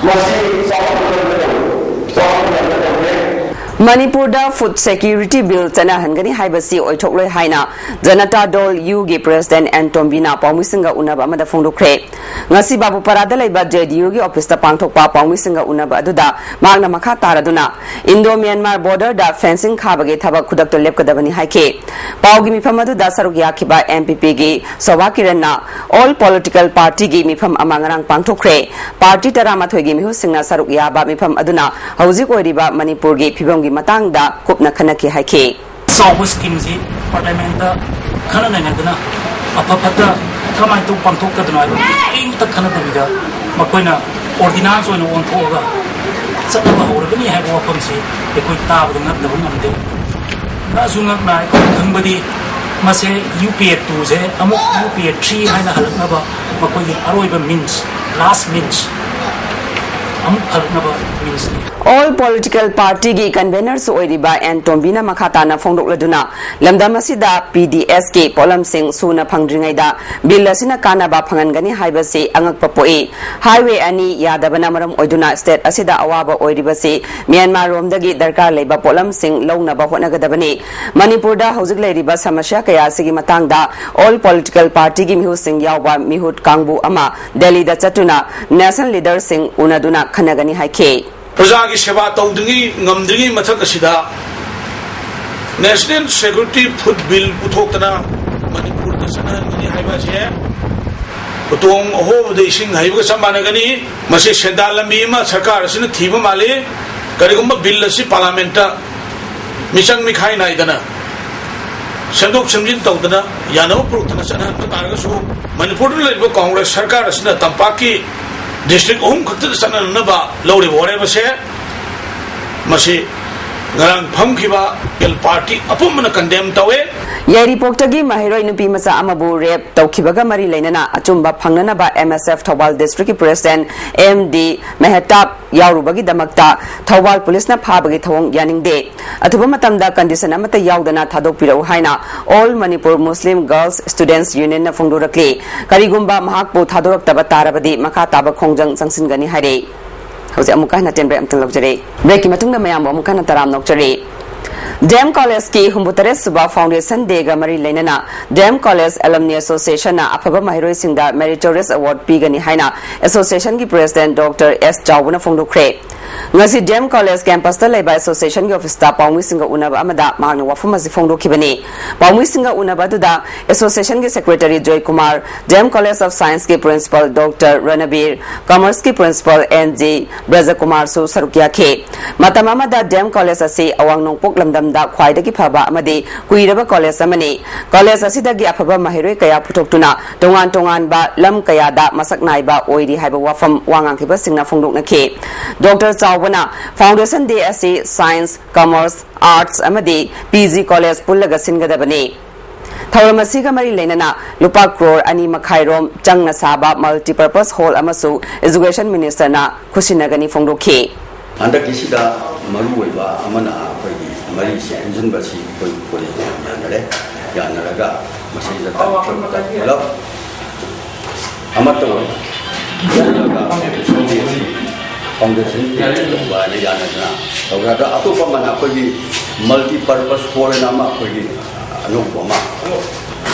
ꯃꯁꯤ ꯆꯥꯎꯈꯠꯍꯟꯒꯗꯕꯅꯤ, ꯆꯥꯎꯈꯠꯍꯟꯒꯗꯕꯅꯤ꯫ ꯃꯅꯤꯄꯨꯔꯗ ꯐꯨꯗ ꯁꯦꯀ꯭ꯌꯨꯔꯤꯇꯤ ꯕꯤꯜ ꯆꯠꯅꯍꯟꯒꯅꯤ ꯍꯥꯏꯕꯁꯤ ꯑꯣꯏꯊꯣꯛꯂꯣꯏ ꯍꯥꯏꯅ ꯖꯅꯇꯥ ꯗꯣꯜ ꯌꯨꯒꯤ ꯄ꯭ꯔꯦꯁꯤꯗꯦꯟꯠ ꯑꯦꯟ ꯇꯣꯝꯕꯤꯅ ꯄꯥꯎꯃꯤꯁꯤꯡꯒ ꯎꯅꯕ ꯑꯃꯗ ꯐꯣꯡꯗꯣꯛꯈ꯭ꯔꯦ꯫ ꯉꯁꯤ ꯕꯥꯕꯨꯄꯥꯔꯥꯗ ꯂꯩꯕ ꯖꯦ ꯗꯤ ꯌꯨꯒꯤ ꯑꯣꯐꯤꯁꯇ ꯄꯥꯡꯊꯣꯛꯄ ꯄꯥꯎꯃꯤꯁꯤꯡꯒ ꯎꯅꯕ ꯑꯗꯨꯗ ꯃꯍꯥꯛꯅ ꯃꯈꯥ ꯇꯥꯔꯗꯨꯅ ꯏꯟꯗꯣ ꯃ꯭ꯌꯥꯟꯃꯥꯔ ꯕꯣꯔꯗꯔꯗ ꯐꯦꯟꯁꯤꯡ ꯈꯥꯕꯒꯤ ꯊꯕꯛ ꯈꯨꯗꯛꯇ ꯂꯦꯞꯀꯗꯕꯅꯤ ꯍꯥꯏꯈꯤ꯫ ꯄꯥꯎꯒꯤ ꯃꯤꯐꯝ ꯑꯗꯨꯗ ꯁꯔꯨꯛ ꯌꯥꯈꯤꯕ ꯑꯦꯝ ꯄꯤ ꯄꯤꯒꯤ ꯁꯣꯚꯥ ꯀꯤꯔꯟꯅ ꯑꯣꯜ ꯄꯣꯂꯤꯇꯤꯀꯦꯜ ꯄꯥꯔꯇꯤꯒꯤ ꯃꯤꯐꯝ ꯑꯃ ꯉꯔꯥꯡ ꯄꯥꯡꯊꯣꯛꯈ꯭ꯔꯦ꯫ ꯄꯥꯔꯇꯤ ꯇꯔꯥꯃꯥꯊꯣꯏꯒꯤ ꯃꯤꯍꯨꯠꯁꯤꯡꯅ ꯁꯔꯨꯛ ꯌꯥꯕ ꯃꯤꯐꯝ ꯑꯗꯨꯅ ꯍꯧꯖꯤꯛ ꯑꯣꯏꯔꯤꯕ ꯃꯅꯤꯄꯨꯔꯒꯤ ꯐꯤꯕꯝꯒꯤ ꯃꯇꯥꯡꯗ ꯀꯨꯞꯅ ꯈꯟꯅꯈꯤ ꯍꯥꯏꯈꯤ꯫ ꯆꯥꯎꯕ ꯁ꯭ꯀꯤꯝꯁꯤ ꯄꯥꯔꯂꯤꯌꯥꯃꯦꯟꯠꯇ ꯈꯟꯅ ꯅꯩꯅꯗꯨꯅ ꯑꯐ ꯐꯠꯇ ꯀꯃꯥꯏꯅ ꯇꯧ ꯄꯥꯡꯊꯣꯛꯀꯗꯣꯏꯅꯣ ꯍꯥꯏꯕ ꯀꯔꯤꯝꯇ ꯈꯟꯅꯗꯕꯤꯗ ꯃꯈꯣꯏꯅ ꯑꯣꯔꯗꯤꯅꯥꯟꯁ ꯑꯣꯏꯅ ꯑꯣꯟꯊꯣꯛꯑꯒ ꯆꯠꯅꯕ ꯍꯧꯔꯒꯅꯤ ꯍꯥꯏꯕ ꯋꯥꯐꯝꯁꯤ ꯑꯩꯈꯣꯏ ꯇꯥꯕꯗ ꯉꯛꯅꯕ ꯉꯝꯗꯦ꯫ ꯉꯛꯁꯨ ꯉꯛꯅ ꯑꯩꯈꯣꯏꯅ ꯈꯪꯕꯗꯤ ꯃꯁꯦ ꯌꯨ ꯄꯤ ꯑꯦ ꯇꯨꯁꯦ ꯑꯃꯨꯛ ꯌꯨ ꯄꯤ ꯑꯦ ꯊ꯭ꯔꯤ ꯍꯥꯏꯅ ꯍꯜꯂꯛꯅꯕ ꯃꯈꯣꯏꯒꯤ ꯑꯔꯣꯏꯕ ꯃꯤꯟꯁ, ꯂꯥꯁ ꯃꯤꯟꯁ ꯑꯃꯨꯛ ꯍꯜꯂꯛꯅꯕ ꯃꯤꯟꯁꯅꯤ꯫ ꯑꯣꯜ ꯄꯣꯂꯤꯇꯤꯀꯦꯜ ꯄꯥꯔꯇꯤꯒꯤ ꯀꯟꯚꯦꯅꯔꯁꯨ ꯑꯣꯏꯔꯤꯕ ꯑꯦꯟ ꯇꯣꯝꯕꯤꯅ ꯃꯈꯥ ꯇꯥꯅ ꯐꯣꯡꯗꯣꯛꯂꯗꯨꯅ ꯂꯝꯗꯝ ꯑꯁꯤꯗ ꯄꯤ ꯗꯤ ꯑꯦꯁꯀꯤ ꯄꯣꯠꯂꯝꯁꯤꯡ ꯁꯨꯅ ꯐꯪꯗ꯭ꯔꯤꯉꯩꯗ ꯕꯤꯜ ꯑꯁꯤꯅ ꯀꯥꯟꯅꯕ ꯐꯪꯍꯟꯒꯅꯤ ꯍꯥꯏꯕꯁꯤ ꯑꯉꯛꯄ ꯄꯣꯛꯏ꯫ ꯍꯥꯏꯋꯦ ꯑꯅꯤ ꯌꯥꯗꯕꯅ ꯃꯔꯝ ꯑꯣꯏꯗꯨꯅ ꯁ꯭ꯇꯦꯠ ꯑꯁꯤꯗ ꯑꯋꯥꯕ ꯑꯣꯏꯔꯤꯕꯁꯤ ꯃ꯭ꯌꯥꯟꯃꯥꯔ ꯔꯣꯝꯗꯒꯤ ꯗꯔꯀꯥꯔ ꯂꯩꯕ ꯄꯣꯠꯂꯝꯁꯤꯡ ꯂꯧꯅꯕ ꯍꯣꯠꯅꯒꯗꯕꯅꯤ꯫ ꯃꯅꯤꯄꯨꯔꯗ ꯍꯧꯖꯤꯛ ꯂꯩꯔꯤꯕ ꯁꯃꯁ꯭ꯌꯥ ꯀꯌꯥ ꯑꯁꯤꯒꯤ ꯃꯇꯥꯡꯗ ꯑꯣꯜ ꯄꯣꯂꯤꯇꯤꯀꯦꯜ ꯄꯥꯔꯇꯤꯒꯤ ꯃꯤꯍꯨꯠꯁꯤꯡ ꯌꯥꯎꯕ ꯃꯤꯍꯨꯠ ꯀꯥꯡꯕꯨ ꯑꯃ ꯗꯦꯜꯂꯤꯗ ꯆꯠꯇꯨꯅ ꯅꯦꯁꯅꯦꯜ ꯂꯤꯗꯔꯁꯤꯡ ꯎꯅꯗꯨꯅ ꯈꯟꯅꯒꯅꯤ ꯍꯥꯏꯈꯤ꯫ ꯄ꯭ꯔꯖꯥꯒꯤ ꯁꯦꯕꯥ ꯇꯧꯗ꯭ꯔꯤꯉꯩ ꯉꯝꯗ꯭ꯔꯤꯉꯩ ꯃꯊꯛ ꯑꯁꯤꯗ ꯅꯦꯁꯅꯦꯜ ꯁꯦꯀ꯭ꯌꯨꯔꯤꯇꯤ ꯐꯨꯗ ꯕꯤꯜ ꯄꯨꯊꯣꯛꯇꯅ ꯃꯅꯤꯄꯨꯔꯗ ꯆꯠꯅꯍꯟꯒꯅꯤ ꯍꯥꯏꯕ ꯑꯁꯦ ꯎꯇꯣꯡ ꯑꯍꯣꯕꯗ ꯏꯁꯤꯡ ꯍꯩꯕꯒ ꯆꯞ ꯃꯥꯟꯅꯒꯅꯤ꯫ ꯃꯁꯤ ꯁꯦꯟꯗꯥꯟ ꯂꯝꯕꯤ ꯑꯃ ꯁꯔꯀꯥꯔ ꯑꯁꯤꯅ ꯊꯤꯕ ꯃꯥꯜꯂꯤ꯫ ꯀꯔꯤꯒꯨꯝꯕ ꯕꯤꯜ ꯑꯁꯤ ꯄꯥꯔꯂꯤꯌꯥꯃꯦꯟꯠꯇ ꯃꯤꯆꯪ ꯃꯤꯈꯥꯏ ꯅꯥꯏꯗꯅ ꯁꯦꯝꯗꯣꯛ ꯁꯦꯝꯖꯤꯟ ꯇꯧꯗꯅ ꯌꯥꯅꯕ ꯄꯨꯔꯛꯇꯅ ꯆꯠꯅꯍꯟꯕ ꯇꯥꯔꯒꯁꯨ ꯃꯅꯤꯄꯨꯔꯗ ꯂꯩꯔꯤꯕ ꯀꯣꯡꯒ꯭ꯔꯦꯁ ꯁꯔꯀꯥꯔ ꯑꯁꯤꯅ ꯇꯝꯄꯥꯛꯀꯤ ꯗꯤꯁꯇ꯭ꯔꯤꯛ ꯑꯍꯨꯝ ꯈꯛꯇꯗ ꯆꯠꯅꯅꯕ ꯂꯧꯔꯤꯕ ꯋꯥꯔꯦꯞ ꯑꯁꯦ ꯃꯁꯤ ꯉꯔꯥꯡ ꯐꯝꯈꯤꯕ ꯄꯥꯔꯇꯤ ꯑꯄꯨꯝꯕꯅ ꯀꯟꯗꯦꯝ ꯇꯧꯋꯦ꯫ ꯌꯥꯏꯔꯤꯄꯣꯛꯇꯒꯤ ꯃꯍꯩꯔꯣꯏ ꯅꯨꯄꯤ ꯃꯆꯥ ꯑꯃꯕꯨ ꯔꯦꯞ ꯇꯧꯈꯤꯕꯒ ꯃꯔꯤ ꯂꯩꯅꯅ ꯑꯆꯨꯝꯕ ꯐꯪꯅꯅꯕ ꯑꯦꯝ ꯑꯦꯁ ꯑꯦꯐ ꯊꯧꯕꯥꯜ ꯗꯤꯁꯇ꯭ꯔꯤꯛꯀꯤ ꯄ꯭ꯔꯦꯁꯤꯗꯦꯟꯠ ꯑꯦꯝ ꯗꯤ ꯃꯦꯍꯇꯥꯕ ꯌꯥꯎꯔꯨꯕꯒꯤ ꯗꯃꯛꯇ ꯊꯧꯕꯥꯜ ꯄꯨꯂꯤꯁꯅ ꯐꯥꯕꯒꯤ ꯊꯧꯑꯣꯡ ꯌꯥꯅꯤꯡꯗꯦ꯫ ꯑꯊꯨꯕ ꯃꯇꯝꯗ ꯀꯟꯗꯤꯁꯟ ꯑꯃꯠꯇ ꯌꯥꯎꯗꯅ ꯊꯥꯗꯣꯛꯄꯤꯔꯛꯎ ꯍꯥꯏꯅ ꯑꯣꯜ ꯃꯅꯤꯄꯨꯔ ꯃꯨꯁꯂꯤꯝ ꯒꯔꯜꯁ ꯁ꯭ꯇꯨꯗꯦꯟꯠꯁ ꯌꯨꯅꯤꯌꯟꯅ ꯐꯣꯡꯗꯣꯔꯛꯂꯤ꯫ ꯀꯔꯤꯒꯨꯝꯕ ꯃꯍꯥꯛꯄꯨ ꯊꯥꯗꯣꯔꯛꯇꯕ ꯇꯥꯔꯕꯗꯤ ꯃꯈꯥ ꯇꯥꯕ ꯈꯣꯡꯖꯪ ꯆꯪꯁꯤꯟꯒꯅꯤ ꯍꯥꯏꯔꯤ꯫ ꯍꯧꯖꯤꯛ ꯑꯃꯨꯛꯀ ꯍꯟꯅ ꯇꯦꯟ ꯕ꯭ꯔꯦꯛ ꯑꯝꯇꯪ ꯂꯧꯖꯔꯤ꯫ ꯕ꯭ꯔꯦꯛꯀꯤ ꯃꯇꯨꯡꯗ ꯃꯌꯥꯝꯕꯨ ꯑꯃꯨꯛꯀ ꯍꯟꯅ ꯇꯔꯥꯝꯅ ꯑꯣꯛꯆꯔꯤ꯫ ꯗꯤ ꯑꯦꯝ ꯀꯣꯂꯦꯖꯀꯤ ꯍꯨꯝꯐꯨꯇꯔꯦꯠ ꯁꯨꯕ ꯐꯥꯎꯟꯗꯦꯁꯟ ꯗꯦꯒ ꯃꯔꯤ ꯂꯩꯅꯅ ꯗꯤ ꯑꯦꯝ ꯀꯣꯂꯦꯖ ꯑꯦꯂꯝꯅꯤ ꯑꯦꯁꯣꯁꯤꯌꯦꯁꯟꯅ ꯑꯐꯕ ꯃꯍꯩꯔꯣꯏꯁꯤꯡꯗ ꯃꯦꯔꯤꯇꯣꯔꯤꯌꯁ ꯑꯦꯋꯥꯔꯗ ꯄꯤꯒꯅꯤ ꯍꯥꯏꯅ ꯑꯦꯁꯣꯁꯤꯌꯦꯁꯟꯒꯤ ꯄ꯭ꯔꯦꯁꯤꯗꯦꯟꯠ ꯗꯣꯛꯇꯔ ꯑꯦꯁ ꯆꯥꯎꯕꯅ ꯐꯣꯡꯗꯣꯛꯈ꯭ꯔꯦ꯫ ꯉꯁꯤ ꯗꯤ ꯑꯦꯝ ꯀꯣꯂꯦꯖ ꯀꯦꯝꯄꯁꯇ ꯂꯩꯕ ꯑꯦꯁꯣꯁꯤꯌꯦꯁꯟꯒꯤ ꯑꯣꯐꯤꯁꯇ ꯄꯥꯎꯃꯤꯁꯤꯡꯒ ꯎꯅꯕ ꯑꯃꯗ ꯃꯍꯥꯛꯅ ꯋꯥꯐꯝ ꯑꯁꯤ ꯐꯣꯡꯗꯣꯛꯈꯤꯕꯅꯤ꯫ ꯄꯥꯎꯃꯤꯁꯤꯡꯒ ꯎꯅꯕ ꯑꯗꯨꯗ ꯑꯦꯁꯣꯁꯤꯌꯦꯁꯟꯒꯤ secretary Joy Kumar, D M college of ꯁꯥꯏꯟꯁꯀꯤ ꯄ꯭ꯔꯤꯟꯁꯤꯄꯥꯜ ꯗꯣꯛꯇꯔ ꯔꯅꯕꯤꯔ, ꯀꯃꯔꯁꯀꯤ ꯄ꯭ꯔꯤꯟꯁꯤꯄꯥꯜ ꯑꯦꯟ ꯖꯤ ꯕ꯭ꯔꯖꯀꯨꯃꯥꯔꯁꯨ ꯁꯔꯨꯛ ꯌꯥꯈꯤ꯫ ꯃꯇꯝ ꯑꯃꯗ ꯗꯤ ꯑꯦꯝ ꯀꯣꯂꯦꯖ ꯑꯁꯤ ꯑꯋꯥꯡ ꯅꯣꯡꯄꯣꯛ ꯂꯝꯗꯝꯗ ꯈ꯭ꯋꯥꯏꯗꯒꯤ ꯐꯕ ꯑꯃꯗꯤ ꯀꯨꯏꯔꯕ ꯀꯣꯂꯦꯖ ꯑꯃꯅꯤ꯫ ꯀꯣꯂꯦꯖ ꯑꯁꯤꯗꯒꯤ ꯑꯐꯕ ꯃꯍꯩꯔꯣꯏ ꯀꯌꯥ ꯄꯨꯊꯣꯛꯇꯨꯅ ꯇꯣꯉꯥꯟ ꯇꯣꯉꯥꯟꯕ ꯂꯝ ꯀꯌꯥꯗ ꯃꯁꯛ ꯅꯥꯏꯕ ꯑꯣꯏꯔꯤ ꯍꯥꯏꯕ ꯋꯥꯐꯝ ꯋꯥ ꯉꯥꯡꯈꯤꯕꯁꯤꯡꯅ ꯐꯣꯡꯗꯣꯛꯅꯈꯤ꯫ ꯗꯣꯛꯇꯔ ꯆꯥꯎꯕꯅ ꯐꯥꯎꯟꯗꯦꯁꯟ ꯗꯦ ꯑꯁꯤ ꯁꯥꯏꯟꯁ, ꯀꯃꯔꯁ, ꯑꯥꯔꯠꯁ ꯑꯃꯗꯤ ꯄꯤ ꯖꯤ ꯀꯣꯂꯦꯖ ꯄꯨꯜꯂꯒ ꯁꯤꯟꯒꯗꯕꯅꯤ꯫ ꯊꯧꯔꯝ ꯑꯁꯤꯒ ꯃꯔꯤ ꯂꯩꯅꯅ ꯂꯨꯄꯥ ꯀ꯭ꯔꯣꯔ ꯑꯅꯤ ꯃꯈꯥꯏ ꯔꯣꯝ ꯆꯪꯅ ꯁꯥꯕ ꯃꯜꯇꯤꯄꯔꯄꯁ ꯍꯣꯜ ꯑꯃꯁꯨ ꯑꯦꯖꯨꯀꯦꯁꯟ ꯃꯤꯅꯤꯁꯇꯔꯅ ꯈꯨꯠꯁꯤꯟꯅꯒꯅꯤ ꯐꯣꯡꯗꯣꯛꯈꯤ꯫ ꯍꯟꯗꯛꯀꯤꯁꯤꯗ ꯃꯔꯨꯑꯣꯏꯕ ꯑꯃꯅ ꯑꯩꯈꯣꯏꯒꯤ ꯃꯔꯤꯁꯦ ꯄꯨꯟꯁꯤꯟꯕꯁꯤ ꯑꯩꯈꯣꯏ ꯀꯣꯂꯦꯖ ꯃꯌꯥꯝ ꯌꯥꯅꯔꯦ꯫ ꯌꯥꯅꯔꯒ ꯃꯁꯤꯗ ꯄꯨꯂꯞ ꯑꯃꯠꯇ ꯑꯣꯏ ꯐꯥꯎꯟꯗꯦꯁꯟ ꯇꯧꯕ ꯍꯥꯏꯅ ꯌꯥꯅꯗꯅ ꯇꯧꯔꯒ ꯑꯇꯣꯞꯄ ꯑꯃꯅ ꯑꯩꯈꯣꯏꯒꯤ ꯃꯜꯇꯤꯄꯔꯄꯁ ꯍꯣꯜ ꯍꯥꯏꯅ ꯑꯃ ꯑꯩꯈꯣꯏꯒꯤ ꯑꯅꯧꯕ ꯑꯃ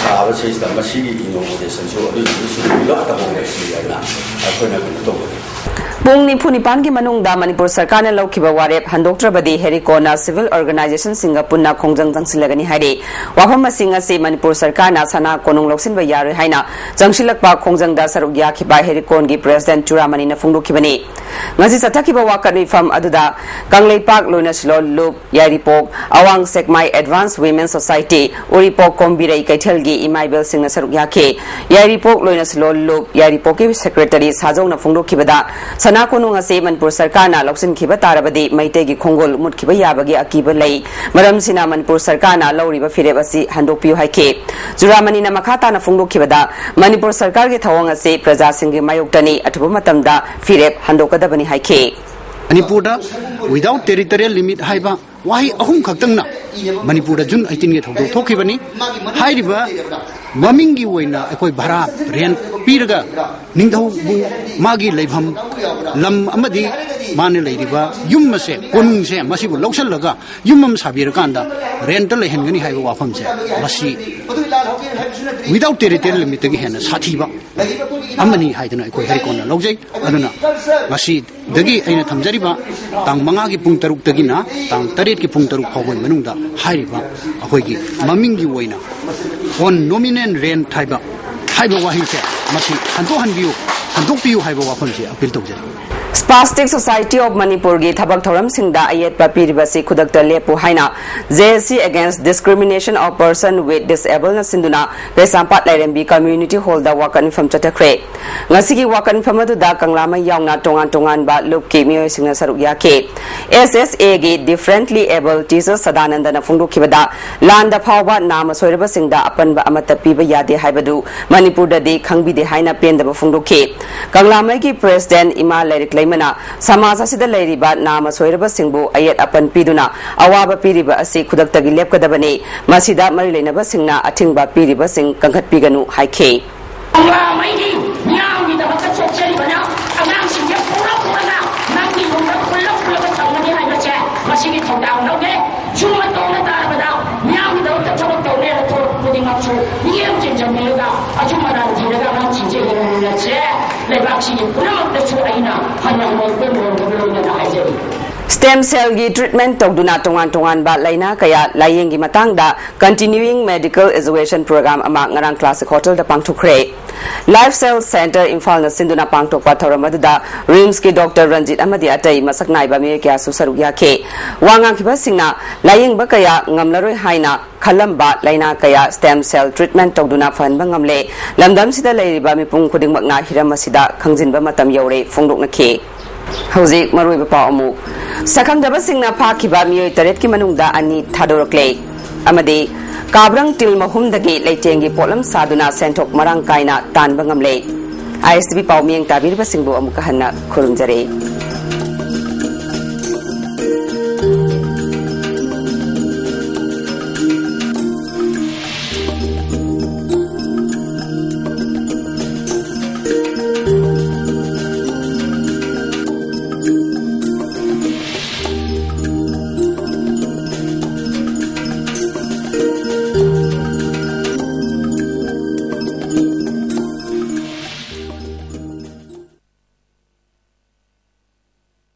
ꯁꯥꯕꯁꯤꯗ ꯃꯁꯤꯒꯤ ꯏꯅꯣꯒ꯭ꯔꯦꯁꯟꯁꯨ ꯑꯗꯨꯒꯤꯁꯨ ꯄꯨꯂꯞ ꯇꯧꯍꯧꯔꯁꯤ ꯍꯥꯏꯅ ꯑꯩꯈꯣꯏꯅ ꯀꯩꯅꯣ ꯇꯧꯕꯅꯤ꯫ ꯄꯨꯡ ꯅꯤꯐꯨ ꯅꯤꯄꯥꯟꯒꯤ ꯃꯅꯨꯡꯗ ꯃꯅꯤꯄꯨꯔ ꯁꯔꯀꯥꯔꯅ ꯂꯧꯈꯤꯕ ꯋꯥꯔꯦꯞ ꯍꯟꯗꯣꯛꯇ꯭ꯔꯕꯗꯤ ꯍꯦꯔꯤꯀꯣꯟꯅ ꯁꯤꯚꯤꯜ ꯑꯣꯔꯒꯅꯥꯏꯖꯦꯁꯟꯁꯤꯡꯒ ꯄꯨꯟꯅ ꯈꯣꯡꯖꯪ ꯆꯪꯁꯤꯜꯂꯒꯅꯤ ꯍꯥꯏꯔꯤ꯫ ꯋꯥꯐꯝ ꯑꯁꯤꯡ ꯑꯁꯤ ꯃꯅꯤꯄꯨꯔ ꯁꯔꯀꯥꯔꯅ ꯁꯅꯥ ꯀꯣꯅꯨꯡ ꯂꯧꯁꯤꯟꯕ ꯌꯥꯔꯣꯏ ꯍꯥꯏꯅ ꯆꯪꯁꯤꯜꯂꯛꯄ ꯈꯣꯡꯖꯪꯗ ꯁꯔꯨꯛ ꯌꯥꯈꯤꯕ ꯍꯦꯔꯤꯀꯣꯟꯒꯤ ꯄ꯭ꯔꯦꯁꯤꯗꯦꯟꯠ ꯆꯨꯔꯥꯃꯅꯤꯅ ꯐꯣꯡꯗꯣꯛꯈꯤꯕꯅꯤ꯫ ꯉꯁꯤ ꯆꯠꯊꯈꯤꯕ ꯋꯥꯀꯠ ꯃꯤꯐꯝ ꯑꯗꯨꯗ ꯀꯪꯂꯩꯄꯥꯛ, ꯂꯣꯏꯅꯁꯤꯂꯣꯟ ꯂꯨꯞ, ꯌꯥꯏꯔꯤꯄꯣꯛ, ꯑꯋꯥꯡ ꯁꯦꯛꯃꯥꯏ ꯑꯦꯗꯚꯥꯟꯁ ꯋꯤꯃꯦꯟ ꯁꯣꯁꯥꯏꯇꯤ, ꯎꯔꯤꯄꯣꯛ ꯀꯣꯝꯕꯤꯔꯩ ꯀꯩꯊꯦꯜꯒꯤ ꯏꯃꯥ ꯏꯕꯦꯜꯁꯤꯡꯅ ꯁꯔꯨꯛ ꯌꯥꯈꯤ꯫ ꯌꯥꯏꯔꯤꯄꯣꯛ ꯂꯣꯏꯅꯁꯤꯂꯣꯟ ꯂꯨꯞ ꯌꯥꯏꯔꯤꯄꯣꯛꯀꯤ ꯁꯦꯀ꯭ꯔꯦꯇꯔꯤ ꯁꯥꯖꯧꯅ ꯐꯣꯡꯗꯣꯛꯈꯤꯕꯗ, ꯁꯅꯥ ꯀꯣꯅꯨꯡ ꯑꯁꯤ ꯃꯅꯤꯄꯨꯔ ꯁꯔꯀꯥꯔꯅ ꯂꯧꯁꯤꯟꯈꯤꯕ ꯇꯥꯔꯕꯗꯤ ꯃꯩꯇꯩꯒꯤ ꯈꯣꯡꯒꯨꯜ ꯃꯨꯠꯈꯤꯕ ꯌꯥꯕꯒꯤ ꯑꯀꯤꯕ ꯂꯩ꯫ ꯃꯔꯝꯁꯤꯅ ꯃꯅꯤꯄꯨꯔ ꯁꯔꯀꯥꯔꯅ ꯂꯧꯔꯤꯕ ꯐꯤꯔꯦꯞ ꯑꯁꯤ ꯍꯟꯗꯣꯛꯄꯤꯌꯨ ꯍꯥꯏꯈꯤ꯫ ꯆꯨꯔꯥꯃꯅꯤꯅ ꯃꯈꯥ ꯇꯥꯅ ꯐꯣꯡꯗꯣꯛꯈꯤꯕꯗ, ꯃꯅꯤꯄꯨꯔ ꯁꯔꯀꯥꯔꯒꯤ ꯊꯧꯑꯣꯡ ꯑꯁꯤ ꯄ꯭ꯔꯖꯥꯁꯤꯡꯒꯤ ꯃꯥꯌꯣꯛꯇꯅꯤ, ꯑꯊꯨꯕ ꯃꯇꯝꯗ ꯐꯤꯔꯦꯞ ꯍꯟꯗꯣꯛꯀꯗꯕꯅꯤ ꯍꯥꯏꯈꯤ꯫ ꯃꯅꯤꯄꯨꯔꯗ without territorial limit ꯍꯥꯏꯕ ꯋꯥꯍꯩ ꯑꯍꯨꯝ ꯈꯛꯇꯪꯅ ꯃꯅꯤꯄꯨꯔꯗ ꯖꯨꯟ ꯑꯩꯠꯇꯤꯟꯒꯤ ꯊꯧꯗꯣꯛ ꯊꯣꯛꯈꯤꯕꯅꯤ꯫ ꯍꯥꯏꯔꯤꯕ ꯃꯃꯤꯡꯒꯤ ꯑꯣꯏꯅ ꯑꯩꯈꯣꯏ ꯚꯔꯥ, ꯔꯦꯟ ꯄꯤꯔꯒ ꯅꯤꯡꯊꯧꯕꯨ ꯃꯥꯒꯤ ꯂꯩꯐꯝ ꯂꯝ ꯑꯃꯗꯤ ꯃꯥꯅ ꯂꯩꯔꯤꯕ ꯌꯨꯝ ꯑꯁꯦ, ꯀꯣꯅꯨꯡꯁꯦ, ꯃꯁꯤꯕꯨ ꯂꯧꯁꯤꯜꯂꯒ ꯌꯨꯝ ꯑꯃ ꯁꯥꯕꯤꯔꯀꯥꯟꯗ ꯔꯦꯟꯇ ꯂꯩꯍꯟꯒꯅꯤ ꯍꯥꯏꯕ ꯋꯥꯐꯝꯁꯦ, ꯃꯁꯤ without territorial limitꯇꯒꯤ ꯍꯦꯟꯅ ꯁꯥꯊꯤꯕ ꯑꯃꯅꯤ ꯍꯥꯏꯗꯅ ꯑꯩꯈꯣꯏ ꯍꯩꯀꯣꯟꯅ ꯂꯧꯖꯩ꯫ ꯑꯗꯨꯅ ꯉꯁꯤꯗꯒꯤ ꯑꯩꯅ ꯊꯝꯖꯔꯤꯕ ꯇꯥꯡ ꯃꯉꯥꯒꯤ ꯄꯨꯡ ꯇꯔꯨꯛꯇꯒꯤꯅ ꯇꯥꯡ ꯇꯔꯦꯠꯀꯤ ꯄꯨꯡ ꯇꯔꯨꯛ ꯐꯥꯎꯕꯒꯤ ꯃꯅꯨꯡꯗ ꯍꯥꯏꯔꯤꯕ ꯑꯩꯈꯣꯏꯒꯤ ꯃꯃꯤꯡꯒꯤ ꯑꯣꯏꯅ on nominal rent ꯍꯥꯏꯕ, ꯍꯥꯏꯕ ꯋꯥꯍꯩꯁꯦ, ꯃꯁꯤ ꯍꯟꯗꯣꯛꯍꯟꯕꯤꯌꯨ, ꯍꯟꯗꯣꯛꯄꯤꯌꯨ ꯍꯥꯏꯕ ꯋꯥꯐꯝꯁꯦ ꯑꯄꯤꯜ ꯇꯧꯖꯔꯤ꯫ Spastic Society of ꯃꯅꯤꯄꯨꯔꯒꯤ ꯊꯕꯛ ꯊꯧꯔꯝꯁꯤꯡꯗ ꯑꯌꯦꯠꯄ ꯄꯤꯔꯤꯕꯁꯤ ꯈꯨꯗꯛꯇ ꯂꯦꯞꯄꯨ ꯍꯥꯏꯅ J S C Against Discrimination of Person with Disable ꯅ ꯁꯤꯟꯗꯨꯅ ꯀꯩꯁꯥꯝꯄꯥꯠ ꯂꯥꯏꯔꯦꯝꯕꯤ ꯀꯝꯃ꯭ꯌꯨꯅꯤꯇꯤ ꯍꯣꯜꯗ ꯋꯥꯀꯠ ꯃꯤꯐꯝ ꯆꯠꯊꯈ꯭ꯔꯦ꯫ ꯉꯁꯤꯒꯤ ꯋꯥꯀꯠ ꯃꯤꯐꯝ ꯑꯗꯨꯗ ꯀꯪꯂꯥꯃꯩ ꯌꯥꯎꯅ ꯇꯣꯉꯥꯟ ꯇꯣꯉꯥꯟꯕ ꯂꯨꯞꯀꯤ ꯃꯤꯑꯣꯏꯁꯤꯡꯅ ꯁꯔꯨꯛ ꯌꯥꯈꯤ꯫ S S A ꯒꯤ Differently Abled Teacher ꯁꯗꯥꯅꯟꯗꯅ ꯐꯣꯡꯗꯣꯛꯈꯤꯕꯗ, ꯂꯥꯟꯗ ꯐꯥꯎꯕ ꯅꯥ ꯃꯁꯣꯏꯔꯕꯁꯤꯡꯗ ꯑꯄꯟꯕ ꯑꯃꯠꯇ ꯄꯤꯕ ꯌꯥꯗꯦ ꯍꯥꯏꯕꯗꯨ ꯃꯅꯤꯄꯨꯔꯗꯗꯤ ꯈꯪꯕꯤꯗꯦ ꯍꯥꯏꯅ ꯄꯦꯟꯗꯕ ꯐꯣꯡꯗꯣꯛꯈꯤ꯫ ꯀꯪꯂꯥꯃꯩꯒꯤ ꯄ꯭ꯔꯦꯁꯤꯗꯦꯟꯠ ꯏꯃꯥ ꯂꯥꯏꯔꯤꯛ ꯂꯩꯃꯅ ꯁꯃꯥꯖ ꯑꯁꯤꯗ ꯂꯩꯔꯤꯕ ꯅꯥ ꯃꯁꯣꯏꯔꯕꯁꯤꯡꯕꯨ ꯑꯌꯦꯠ ꯑꯄꯟ ꯄꯤꯗꯨꯅ ꯑꯋꯥꯕ ꯄꯤꯔꯤꯕ ꯑꯁꯤ ꯈꯨꯗꯛꯇꯒꯤ ꯂꯦꯞꯀꯗꯕꯅꯤ꯫ ꯃꯁꯤꯗ ꯃꯔꯤ ꯂꯩꯅꯕꯁꯤꯡꯅ ꯑꯊꯤꯡꯕ ꯄꯤꯔꯤꯕꯁꯤꯡ ꯀꯟꯈꯠꯄꯤꯒꯅꯨ ꯍꯥꯏꯈꯤ꯫ ꯀꯪꯂꯥꯃꯩꯒꯤ ꯃꯤꯌꯥꯝꯒꯤꯗꯃꯛꯇ ꯊꯣꯛꯆꯔꯤꯕꯅ ꯑꯉꯥꯡꯁꯤꯡꯁꯦ ꯄꯨꯔ ꯄꯨꯔꯒ ꯅꯪꯒꯤ ꯌꯨꯝꯗ ꯄꯨꯜꯂ ꯄꯨꯜꯂꯒ ꯊꯝꯒꯅꯤ ꯍꯥꯏꯕꯁꯦ ꯃꯁꯤꯒꯤ ꯊꯧꯗꯥꯡ ꯂꯧꯒꯦ꯫ ꯁꯨꯝꯕ ꯇꯧꯅ ꯇꯥꯔꯕꯗ ꯃꯤꯌꯥꯝꯒꯤꯗꯃꯛꯇ ꯊꯕꯛ ꯇꯧꯅꯦꯅ ꯊꯣꯛꯂꯛꯄ ꯈꯨꯗꯤꯡꯃꯛꯁꯨ ꯃꯤꯠꯌꯦꯡ ꯆꯤꯡꯁꯤꯟꯕꯤꯔꯒ ꯑꯆꯨꯝ ꯑꯔꯥꯟ ꯊꯤꯔꯒ ꯑꯉꯥꯡꯁꯤꯡꯁꯦ ꯍꯤꯡꯍꯟꯃꯤꯟꯅꯁꯦ꯫ ꯂꯩꯕꯥꯛꯁꯤꯒꯤ ꯄꯨꯝꯅꯃꯛꯇꯁꯨ ꯑꯩꯅ ꯍꯟꯅ ꯍꯟꯅ ꯏꯄꯦꯟ ꯂꯣꯟꯗꯕ ꯂꯣꯏꯅꯅ ꯍꯥꯏꯖꯔꯤ꯫ Stem cell ꯒꯤ treatment ꯇꯧꯗꯨꯅ ꯇꯣꯉꯥꯟ ꯇꯣꯉꯥꯟꯕ ꯂꯥꯏꯅꯥ ꯀꯌꯥ ꯂꯥꯌꯦꯡꯒꯤ ꯃꯇꯥꯡꯗ Continuing Medical Education Program ꯑꯃ ꯉꯔꯥꯡ Classic Hotel ꯗ ꯄꯥꯡꯊꯣꯛꯈ꯭ꯔꯦ꯫ Life Cell Center ꯏꯝꯐꯥꯜꯅ ꯁꯤꯟꯗꯨꯅ ꯄꯥꯡꯊꯣꯛꯄ ꯊꯧꯔꯝ ꯑꯗꯨꯗ ꯔꯤꯝꯁꯀꯤ ꯗꯣꯛꯇꯔ ꯔꯟꯖꯤꯠ ꯑꯃꯗꯤ ꯑꯇꯩ ꯃꯁꯛ ꯅꯥꯏꯕ ꯃꯤꯑꯣꯏ ꯀꯌꯥꯁꯨ ꯁꯔꯨꯛ ꯌꯥꯈꯤ꯫ ꯋꯥ ꯉꯥꯡꯈꯤꯕꯁꯤꯡꯅ ꯂꯥꯌꯦꯡꯕ ꯀꯌꯥ ꯉꯝꯂꯔꯣꯏ ꯍꯥꯏꯅ ꯈꯜꯂꯝꯕ ꯂꯥꯏꯅꯥ ꯀꯌꯥ stem cell treatment ꯇꯧꯗꯨꯅ ꯐꯍꯟꯕ ꯉꯝꯂꯦ꯫ ꯂꯝꯗꯝꯁꯤꯗ ꯂꯩꯔꯤꯕ ꯃꯤꯄꯨꯝ ꯈꯨꯗꯤꯡꯃꯛꯅ ꯍꯤꯔꯝ ꯑꯁꯤꯗ ꯈꯪꯖꯤꯟꯕ ꯃꯇꯝ ꯌꯧꯔꯦ ꯐꯣꯡꯗꯣꯛꯅꯈꯤ꯫ ꯍꯧꯖꯤꯛ ꯃꯔꯨꯑꯣꯏꯕ ꯄꯥꯎ ꯑꯃꯨꯛ꯫ ꯁꯛꯈꯪꯗꯕꯁꯤꯡꯅ ꯐꯥꯈꯤꯕ ꯃꯤꯑꯣꯏ ꯇꯔꯦꯠꯀꯤ ꯃꯅꯨꯡꯗ ꯑꯅꯤ ꯊꯥꯗꯣꯔꯛꯂꯦ꯫ ꯑꯃꯗꯤ ꯀꯥꯕ꯭ꯔꯪ ꯇꯤꯜ ꯃꯍꯨꯝꯗꯒꯤ ꯂꯩꯇꯦꯡꯒꯤ ꯄꯣꯠꯂꯝ ꯁꯥꯗꯨꯅ ꯁꯦꯟꯊꯣꯛ ꯃꯔꯥꯡ ꯀꯥꯏꯅ ꯇꯥꯟꯕ ꯉꯝꯂꯦ꯫ I S T V ꯄꯥꯎ ꯃꯤꯠꯌꯦꯡ ꯇꯥꯕꯤꯔꯤꯕꯁꯤꯡꯕꯨ ꯑꯃꯨꯛꯀ ꯍꯟꯅ ꯈꯨꯔꯨꯝꯖꯔꯤ꯫